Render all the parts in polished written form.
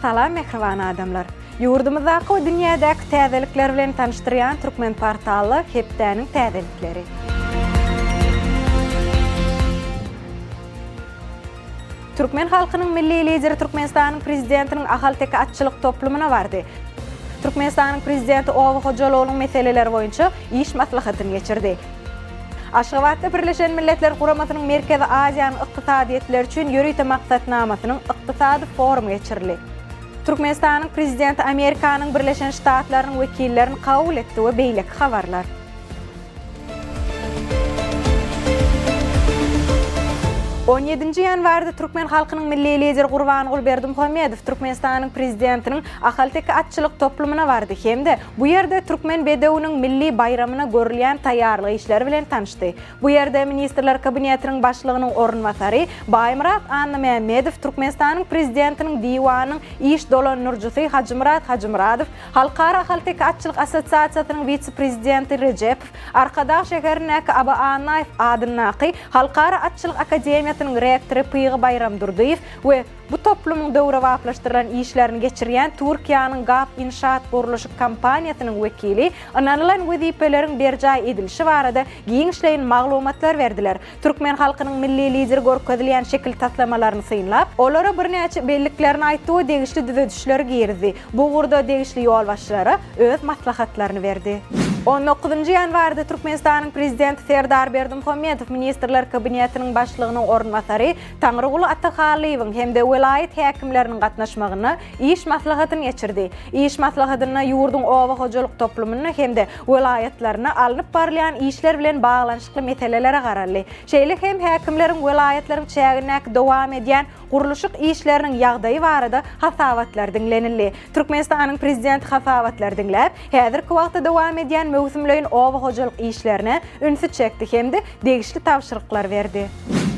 Salam mähriban adamlar! Ýurdumyzdaky we dünýädäki täzelikler bilen tanyşdyrýan Türkmen portally hepdäniň täzelikleri. Türkmen halkynyň Milli Lideri Türkmenistanyň Prezidentiniň Ahalteke atçylyk toplumyna bardy. Türkmenistanyň Prezidenti oba hojalygynyň meseleleri boýunça iş maslahatyny geçirdi. Aşgabatda Birleşen Milletler Guramasynyň Merkezi Aziýanyň ykdysadyýetleri üçin ýörite maksatnamasynyň ykdysady forumy geçirildi. Türkmenistanyň Prezidenti Amerikanyň Birleşen Ştatlarynyň wekillerini kabul etdi we beýleki habarlar. On ýedinji ýanwarda türkmen halkynyň Milli Lideri Gurbanguly Berdimuhamedow Türkmenistanyň Prezidentiniň Ahalteke atçylyk toplumyna bardy hem-de bu ýerde Türkmen bedewiniň milli baýramyna görülýän taýýarlyk işleri bilen tanyşdy. Bu ýerde Ministrler Kabinetiniň Başlygynyň orunbasary Baýmyrat Annamämmedow, Türkmenistanyň Prezidentiniň Diwanynyň iş dolandyryjysy Hajymyrat Hajymyradow, Halkara ahalteke atçylyk assosiasiýasynyň wise-prezidenti Rejepow, Arkadag şäherindäki Aba Annaýew adyndaky Halkara atçylyk akademiýasynyň rektory Pygy Baýramdurdyýew we bu toplumyň döwrebaplaşdyrylan işlerini geçirýän Türkiýäniň Gap Inşaat gurluşyk kompaniýasynyň wekili ynanylan wezipeleriň berjaý edilişi barada giňişleýin maglumatlar berdiler. Türkmen halkynyň Milli Lideri görkezilýän şekil taslamalaryny synlap, olara birnäçe belliklerini aýtdy we degişli düzedişleri girizdi. Bu ugurda degişli ýolbaşçylara öz maslahatlaryny berdi. On dokuzynjy ýanwarda Türkmenistanyň Prezidenti Serdar Berdimuhamedow Ministrler Kabinetiniň Başlygynyň orunbasary Taňryguly Atahallyýewiň hem-de welaýat häkimleriniň gatnaşmagynda iş maslahatyny geçirdi. Iş maslahatynda ýurduň oba hojalyk toplumynda hem-de welaýatlarynda alnyp barylýan işler bilen baglanyşykly meselelere garaldy. Şeýle hem häkimleriň welaýatlaryň çägindäki dowam edýän gurluşyk işleriniň ýagdaýy barada hasabatlar diňlenildi. Türkmenistanyň Prezidenti hasabatlary diňläp, häzirki wagtda dowam edýän möwsümleýin oba hojalyk işlerine ünsi çekdi hem-de degişli tabşyryklary berdi.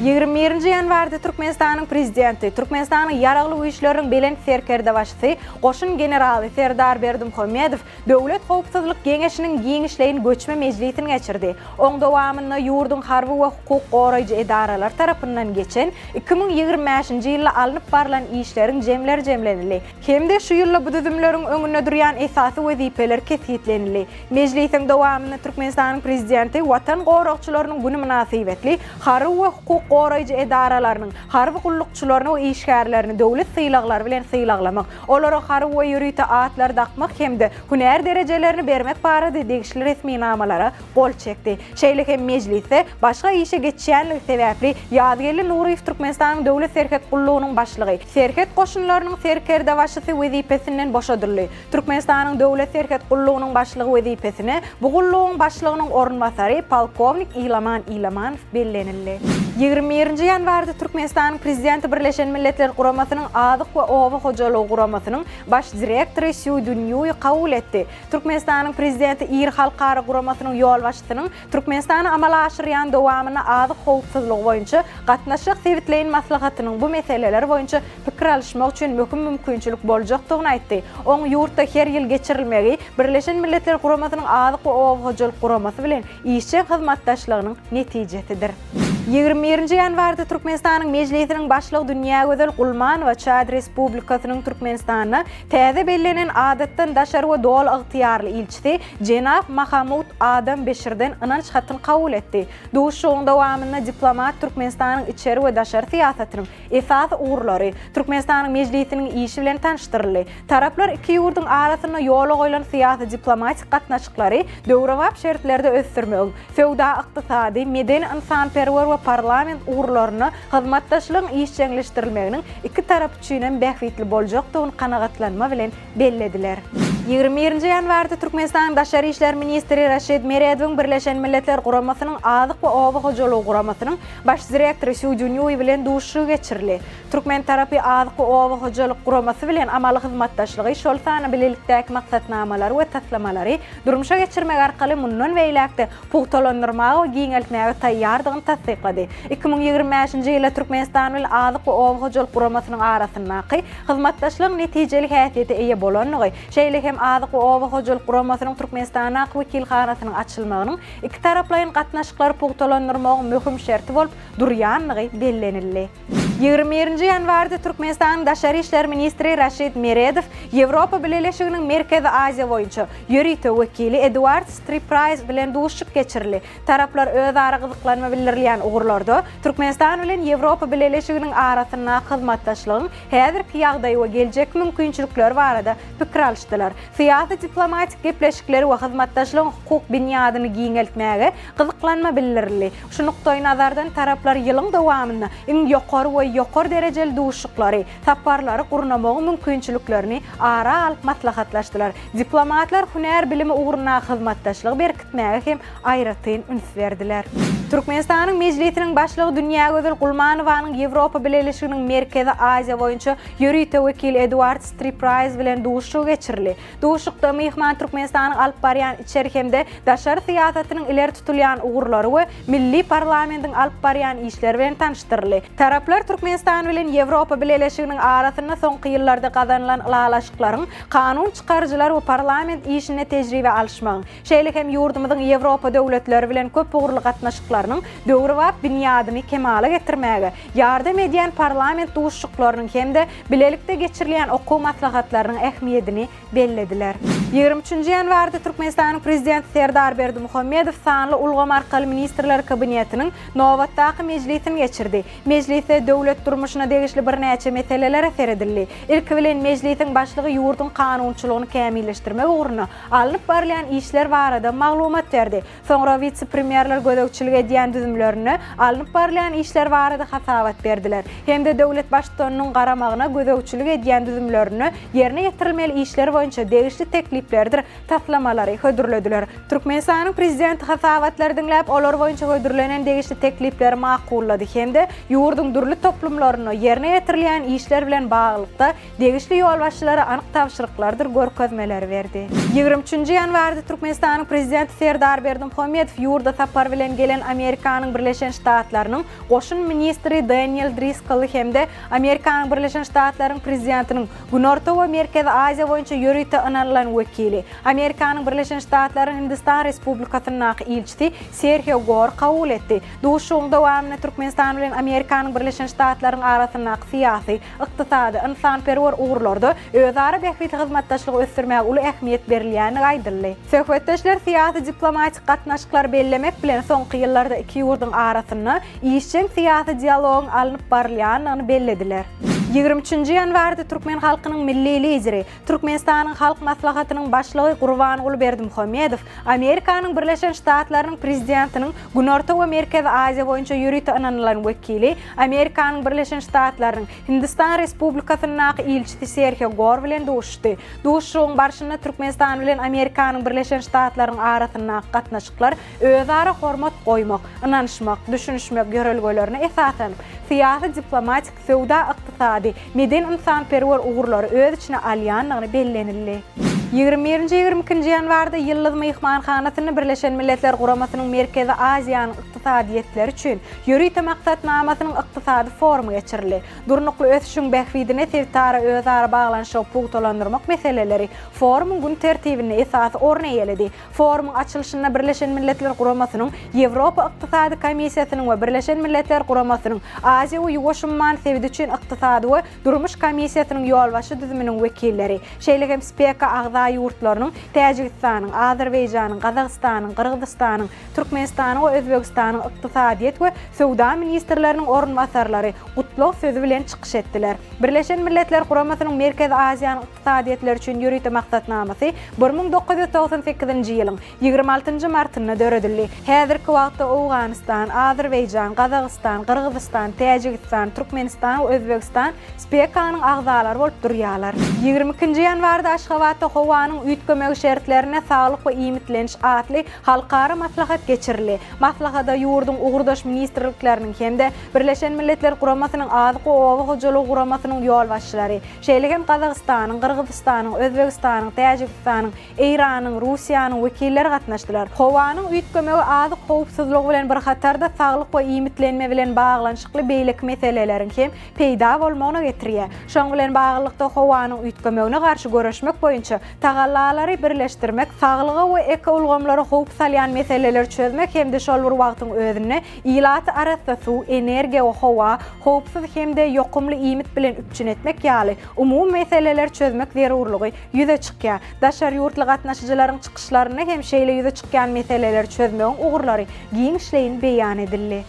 21-nji ýanwarda Türkmenistanyň Prezidenti, Türkmenistanyň Ýaragly Güýçleriniň Belent Serkerdebaşysy, goşun generaly Serdar Berdimuhamedow Döwlet howpsuzlyk geňeşiniň giňişleýin göçme mejlisini geçirdi. Oň dowamynda ýurduň harby we hukuk goraýjy edaralary tarapyndan geçen 2025-nji ýylda alnyp barlan işleriň jemleri jemlenildi hem-de şu ýylda bu düzümleriň öňünde durýan esasy wezipeler kesgitlenildi. Mejlisiň dowamynda Türkmenistanyň Prezidenti Watan goragçylarynyň güni mynasybetli harby we hukuk goraýjy edaralarynyň harby gullukçylaryny we işgärlerini döwlet sylaglary bilen sylaglamak, Olara harby we ýörite atlary dakmak hem-de hünär derejelerini bermek barada degişli resminamalara gol çekdi. Şeýle hem mejlisde başga işe geçýänligi sebäpli Ýazgeldi Nuryýew Türkmenistanyň Döwlet serhet gullugynyň başlygy, Serhet goşunlarynyň serkerdebaşysy wezipesinden boşadyldy. Türkmenistanyň Döwlet serhet gullugynyň başlygy wezipesine bu gullugyň başlygynyň orunbasary polkownik Ilaman Ilamanow bellenildi. 21-nji ýanwarda Türkmenistanyň Prezidenti Birleşen Milletler Guramasynyň Azyk we oba hojalygy guramasynyň Baş direktory Sýu Dunýuýy kabul etdi. Türkmenistanyň Prezidenti iri halkara guramasynyň ýolbaşçysynyň Türkmenistana amala aşyrýan dowamynda azyk howpsuzlygy boýunça gatnaşjak sebitleýin maslahatynyň bu meseleler boýunça pikir alyşmak üçin möhüm mümkinçilik boljakdygyny aýtdy. Oň ýurtda her ýyl geçirilmegi Birleşen Milletler Guramasynyň Azyk we oba hojalyk guramasy bilen işjeň hyzmatdaşlygynyň netijesidir. 21-nji ýanwarda Türkmenistanyň Mejlisiniň Başlygy Dünýägözel Gulmanowa Çad Respublikasynyň Türkmenistanda täze bellenen Adatdan daşary we Doly ygtyýarly ilçisi jenap Mahamud Adam Beşirden ynanç hatyny kabul etdi. Duşuşygyň dowamynda diplomat Türkmenistanyň içeri we daşary syýasatynyň esasy ugurlary, Türkmenistanyň Mejlisiniň işi bilen tanyşdyryldy. Taraplar iki ýurduň arasynda ýola goýlan syýasy-diplomatik gatnaşyklary döwrebap şertlerde ösdürmegiň, söwda-ykdysady, medeni-ynsanperwer we parlament ugurlarynda hyzmatdaşlygyň işjeňleşdirilmeginiň iki tarap üçin hem bähbitli boljakdygyny kanagatlanma bilen bellediler. 21-nji ýanwarda Türkmenistanyň Daşary işler ministri Raşid Meredowyň Birleşen Milletler Guramasynyň Azyk we oba hojalygy guramasynyň Baş direktory Sýu Dunýuý bilen duşuşygy geçirildi. Türkmen tarapy Azyk we oba hojalyk guramasy bilen amaly hyzmatdaşlygy, şol sanda bilelikdäki maksatnamalary we taslamalary durmuşa geçirmek arkaly mundan beýläk-de pugtalandyrmaga we giňeltmäge taýýardygyny tassyklady. 2025-nji ýylda Türkmenistan bilen Azyk we oba hojalyk guramasynyň arasyndaky hyzmatdaşlygyň netijeli häsiýete eýe bolandygy, şeýle hem Azyk we oba hojalyk guramasynyň Türkmenistandaky wekilhanasynyň açylmagynyň ikitaraplaýyn gatnaşyklary pugtalandyrmagyň möhüm şerti bolup durýandygy bellenildi. 21-nji ýanwarda Türkmenistanyň daşary işler ministri Raşid Meredow Ýewropa Bileleşiginiň Merkezi Aziýa boýunça ýörite wekili Eduard Stripraýz bilen duşuşyk geçirildi. Taraplar özara gyzyklanma bildirilýän ugurlarda Türkmenistan bilen Ýewropa Bileleşiginiň arasyndaky hyzmatdaşlygyň häzirki ýagdaýy we geljekki mümkinçilikleri barada pikir alyşdylar. Syýasy-diplomatik gepleşikleri we hyzmatdaşlygyň hukuk binýadyny giňeltmäge gyzyklanma bildirildi. Şu nukdaýnazardan taraplar ýylyň dowamynda iň ýokary we ýokary derejeli duşuşyklary, saparlary gurnamagyň mümkinçiliklerini ara alyp maslahatlaşdylar. Diplomatlar hünär bilimi ugrundaky hyzmatdaşlygy berkitmäge hem aýratyn üns berdiler. Türkmenistanyň Mejlisiniň Başlygy Dünýägözel Gulmanowanyň Ýewropa Bileleşiginiň Merkezi Aziýa boýunça ýörite wekili Eduard Stripraýz bilen duşuşygy geçirildi. Duşuşykda myhman Türkmenistanyň alyp barýan içeri hem-de daşary syýasatynyň ileri tutulýan ugurlary we milli parlamentiň alyp barýan işleri bilen tanyşdyryldy. Taraplar Türkmenistan bilen Ýewropa Bileleşiginiň arasynda soňky ýyllarda gazanylan ylalaşyklaryň kanun çykaryjylar we parlament işinde tejribe alyşmagyň, şeýle hem ýurdumyzyň Ýewropa döwletleri bilen köpugurly gatnaşyklarynyň döwrebap binýadyny kemala getirmäge ýardam edýän parlament duşuşyklarynyň hem-de bilelikde geçirilýän okuw maslahatlarynyň ähmiýedini bellediler. 23-nji ýanwarda Türkmenistanyň Prezidenti Serdar Berdimuhamedow sanly ulgam arkaly Ministrler Kabinetiniň nobatdaky mejlisini geçirdi. Mejlisde döwlet durmuşyna degişli birnäçe meselelere seredildi. Ilki bilen Mejlisiň başlygy ýurduň kanunçylygyny kämilleşdirmek ugrunda alnyp barylýan işler barada maglumat berdi. Soňra wise-premýerler gözegçilik edýän düzümlerinde alnyp barylýan işler barada hasabat berdiler hem-de döwlet Baştutanynyň garamagyna gözegçilik edýän düzümlerinde ýerine ýetirilmeli işler boýunça degişli tekliplerdir taslamalary hödürlediler. Türkmenistanyň Prezidenti hasabatlary diňläp, olar boýunça hödürlenen degişli teklipleri makullady hem-de ýurduň dürli toplumlarynda ýerine ýetirilýän işler bilen baglylykda degişli ýolbaşçylara anyk tabşyryklardyr görkezmeleri berdi. 23-nji ýanwarda Türkmenistanyň Prezidenti Serdar Berdimuhamedow ýurda sapar bilen gelen Amerikanyň Birleşen Ştatlarynyň Goşun ministri Deniel Driskolly hem-de Amerikanyň Birleşen Ştatlaryň Prezidentiniň Günorta we Merkezi Aziýa boýunça ýörite ynanylan wekili, Amerikanyň Birleşen Ştatlaryň Hindistan Respublikasyndaky ilçisi Serhio Gor kabul etdi. Duşuşygyň dowamynda Türkmenistan bilen Amerikanyň Birleşen Ştatlaryň arasyndaky syýasy, ykdysady, ynsanperwer ugurlarda özara bähbitli hyzmatdaşlygy ösdürmäge uly ähmiýet berilýändigi aýdyldy. Söhbetdeşler syýasy-diplomatik gatnaşyklary bellemek bilen, soňky ýyllarda iki ýurduň arasynda işjeň syýasy dialogyň alnyp barylýandygyny bellediler. 23-nji ýanwarda türkmen halkynyň Milli Lideri, Türkmenistanyň Halk Maslahatynyň Başlygy Gurbanguly Berdimuhamedow Amerikanyň Birleşen Ştatlarynyň Prezidentiniň Günorta we Merkezi Aziýa boýunça ýörite ynanylan wekili, Amerikanyň Birleşen Ştatlarynyň Hindistan Respublikasyndaky ilçisi Serhio Gor bilen duşuşdy. Duşuşygyň barşynda Türkmenistan bilen Amerikanyň Birleşen Ştatlarynyň arasyndaky gatnaşyklar özara hormat goýmak, ynanyşmak, düşünişmek ýörelgelerine esaslanyp, syýasy-diplomatik, söwda-ykdysady, medeni-ynsanperwer ugurlary öz içine alýandygyny bellenildi. 21-nji, 22-nji ýanwarda Ýyldyz myhmanhanasynda Birleşen Milletler Guramasynyň Merkezi Aziýanyň ykdysadyýetleri üçin Ýörite maksatnamasynyň ykdysady forumy geçirildi. Durnukly ösüşiň bähbidine sebitara özara baglanyşygy pugtalandyrmak meseleleri forumyň gün tertibinde esasy orun eýeledi. Forumyň açylyşynda Birleşen Milletler Guramasynyň Ýewropa Ykdysady Komissiýasynyň we Birleşen Milletler Guramasynyň Aziýa we Ýuwaş umman sebiti üçin ykdysady we durmuş komissiýasynyň ýolbaşçy düzüminiň wekilleri, şeýle hem SPEKA agza ýurtlarynyň Täjigistanyň, Azerbaýjanyň, Gazagystanyň, Gyrgyzystanyň, Türkmenistanyň we Özbegistanyň ykdysadyýet we söwda ministrleriniň orunbasarlary gutlag sözi bilen çykyş etdiler. Birleşen Milletler Guramasynyň Merkezi Aziýanyň ykdysadyýetleri üçin ýörite maksatnamasy 1998-nji ýylyň 26-njy martynda döredildi. Häzirki wagtda Owganystan, Azerbaýjan, Gazagystan, Gyrgyzystan, Täjigistan, Türkmenistan we Özbegistan SPEKA-nyň agzalary bolup durýarlar. 22-nji ýanwarda Aşgabatda Howanyň üýtgemegi şertlerinde saglyk we iýmitleniş atly halkara maslahat geçirildi. Maslahata ýurduň ugurdaş ministrlikleriniň hem-de Birleşen Milletler Guramasynyň Azyk we oba hojalygy guramasynyň ýolbaşçylary, şeýle hem Gazagystanyň, Gyrgyzystanyň, Özbegistanyň, Täjigistanyň, Eýranyň, Russiýanyň wekilleri gatnaşdylar. Howanyň üýtgemegi azyk howpsuzlygy bilen bir hatarda saglyk we iýmitlenme bilen baglanyşykly beýleki meseleleriň hem peýda bolmagyna getirýär. Şonuň bilen baglylykda howanyň üýtgemegine garşy göreşmek boýunça tagallalary birleşdirmek, saglyga we ekoulgamlara howp salýan meseleleri çözmek hem-de şol bir wagtyň. özünde ilaty arassa suw, energiýa we howa, howpsuz hem-de ýokumly iýmit bilen üpjün etmek ýaly umumy meseleleri çözmek zerurlygy ýüze çykýar. Daşary ýurtly gatnaşyjylaryň çykyşlarynda hem şeýle ýüze çykýan meseleleri çözmegiň ugurlary giňişleýin beýan edildi.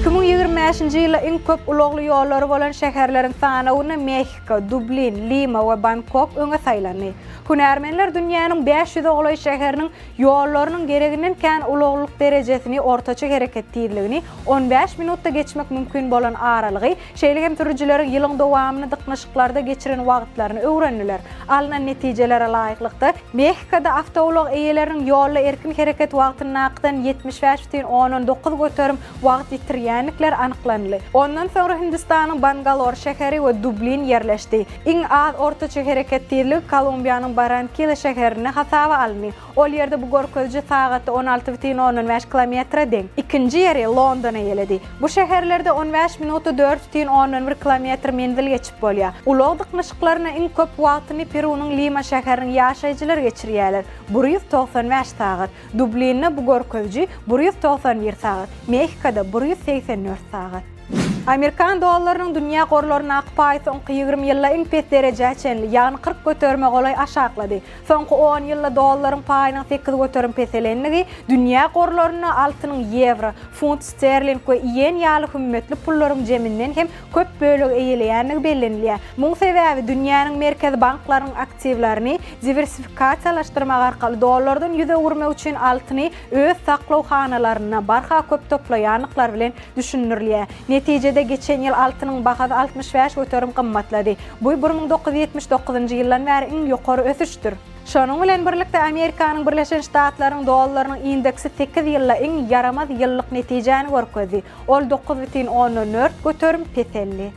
2025-nji ýylda iň köp ulagly ýollary bolan şäherleriň sanawynda Mehiko, Dublin, Lima we Bangkok öňe saýlandy. Hünärmenler dünýäniň 500-e golaý şäheriniň ýollarynyň gereginden kän ulaglylyk derejesini, ortaça hereket tizligini, on bäş minutda geçmek mümkin bolan aralygy, şeýle hem sürüjileriň ýylyň dowamynda dyknyşyklarda geçiren wagtlaryny öwrendiler. Alnan netijelere laýyklykda, Mehikoda awtoulag eýeleriniň ýolda erkin hereket wagtyndakydan 75,9% wagt ýitirýändikleri anyklanyldy. Ondan soňra Hindistanyň Bangalor şäheri we Dublin ýerleşdi. Iň az ortaça hereket tizligi Kolumbiýanyň Barrankilla şäherinde hasaba alyndy. Ol ýerde bu görkeziji sagatda 16,5 kilometre deň. Ikinji ýeri London eýeledi. Bu şäherlerde on bäş minutda 4,1 kilometr menzil geçip bolýar. Ulag dyknyşyklarynda iň köp wagtyny Perunyň Lima şäheriniň ýaşaýjylary geçirýärler, 195 sagat. Dublinde bu görkeziji 191 sagat, Mehikoda 184 sagat. Amerikan dollarynyň dünýä gorlaryndaky paýy soňky 20 ýylda iň pes derejä çenli, ýagny 40 göterime golaý aşaklady. Soňky on ýylda dollaryň paýynyň 8% peselendigi dünýä gorlarynda altynyň ýewro, funt sterling we iýen ýaly hümmetli pullaryň jeminden hem köp bölegi eýeleýändigi bellenilýär. Muň sebäbi dünýäniň merkezi banklarynyň aktiwlerini diwersifikasiýalaşdyrmak arkaly dollardan ýüz öwürmek üçin altyny öz saklawhanalarynda barha köp toplaýandyklary bilen düşündirilýär. Netijede geçen ýyl altynyň bahasy 65% gymmatlady. Bu 1979-njy ýyldan bäri iň ýokary ösüşdir. Şonuň bilen birlikde, Amerikanyň Birleşen Ştatlarynyň dollarynyň indeksi sekiz ýylda iň ýaramaz ýyllyk netijäni görkezdi, ol 9,4% peseldi.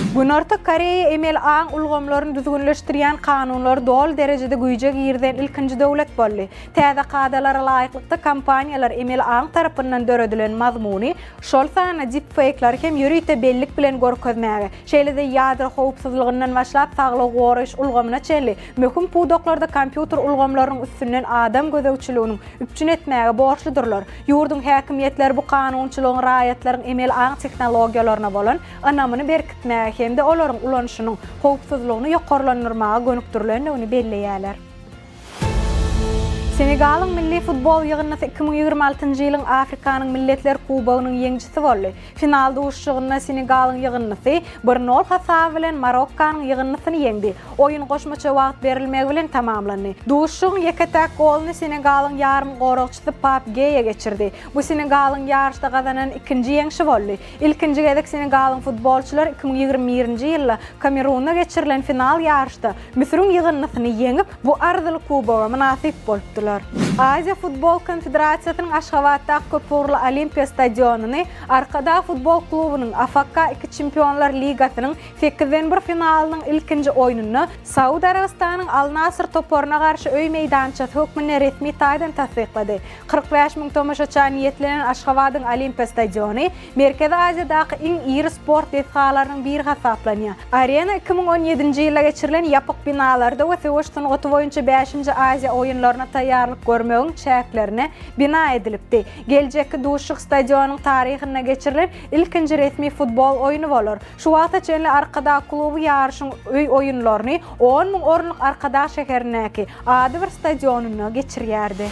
Günorta Koreýa emeli aň ulgamlaryny düzgünleşdirýän kanunlary doly derejede güýje girizen ilkinji döwlet boldy. Täze kadalara laýyklykda, kompaniýalar emeli aň tarapyndan döredilen mazmuny, şol sanda dipfeýkleri hem ýörite bellik bilen görkezmäge, şeýle-de ýadro howpsuzlygyndan başlap saglygy goraýyş ulgamyna çenli möhüm pudaklarda kompýuter ulgamlarynyň üstünden adam gözegçiliginiň üpjün etmäge borçludyrlar. Ýurduň häkimiýetleri bu kanunçylygyň raýatlaryň emeli aň tehnologiýalaryna bolan ynamyny berkitmäge hem-de olaryň ulanyşynyň howpsuzlygyny ýokarlandyrmaga gönükdirilendigini belleýärler. Senegalyň milli futbol ýygyndysy 2026-njy ýylyň Afrikanyň Milletler Kubogynyň ýeňijisi boldy. Final duşuşygynda Senegalyň ýygyndysy bir nol hasaby bilen Marokkanyň ýygyndysyny ýeňdi. Oýun goşmaça wagt berilmegi bilen tamamlandy. Duşuşygyň ýeke-täk goluny Senegalyň ýarymgoragçysy Pap Geýe geçirdi. Bu Senegalyň ýaryşda gazanan ikinji ýeňşi boldy. Ilkinji gezek Senegalyň futbolçylary 2021-nji ýylda Kamerunda geçirilen final ýaryşda Müsüriň ýygyndysyny ýeňip, bu arzyly kuboga mynasyp bolupdylar. Aziýa futbol konfederasiýasynyň Aşgabatdaky köpugurly Olimpiýa stadionyny Arkadag futbol klubunyň AFK iki Çempionlar ligasynyň sekizden bir finalynyň ilkinji oýnunda Saud Arabystanyň Al-Nasr toparyna garşy öý meýdançasy hökmünde resmi taýdan tassyklady. 45 müň tomaşaça niýetlenen Aşgabadyň Olimpiýa stadiony Merkezi Aziýadaky iň iri sport desgalarynyň biri hasaplanýar. Arena 2017-nji ýylda geçirilen ýapyk binalarda we söweş sungaty boýunça bäşinji Aziýa oýunlaryna taýýarlyk görmegiň çäklerinde bina edilipdi. Geljekki duşuşyk stadionyň taryhynda geçirilen ilkinji resmi futbol oýny bolar. Şu wagta çenli Arkadag kluby ýaryşyň öý oýunlaryny on müň orunlyk Arkadag şäherindäki adybir stadionynda geçirýärdi.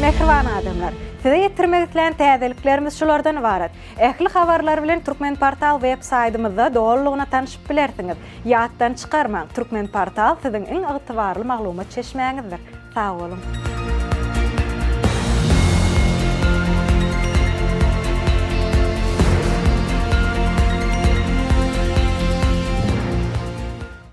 Mähriban adamlar! Size ýetirmek islän täzeliklerimiz şulardan ybarat. Ähli habarlar bilen Turkmenportal web saýdymyzda dolulygyna tanşyp bilersiňiz. Ýatdan çykarmaň, Turkmenportal siziň iň ygtybarly maglumat çeşmäňizdir. Sag boluň!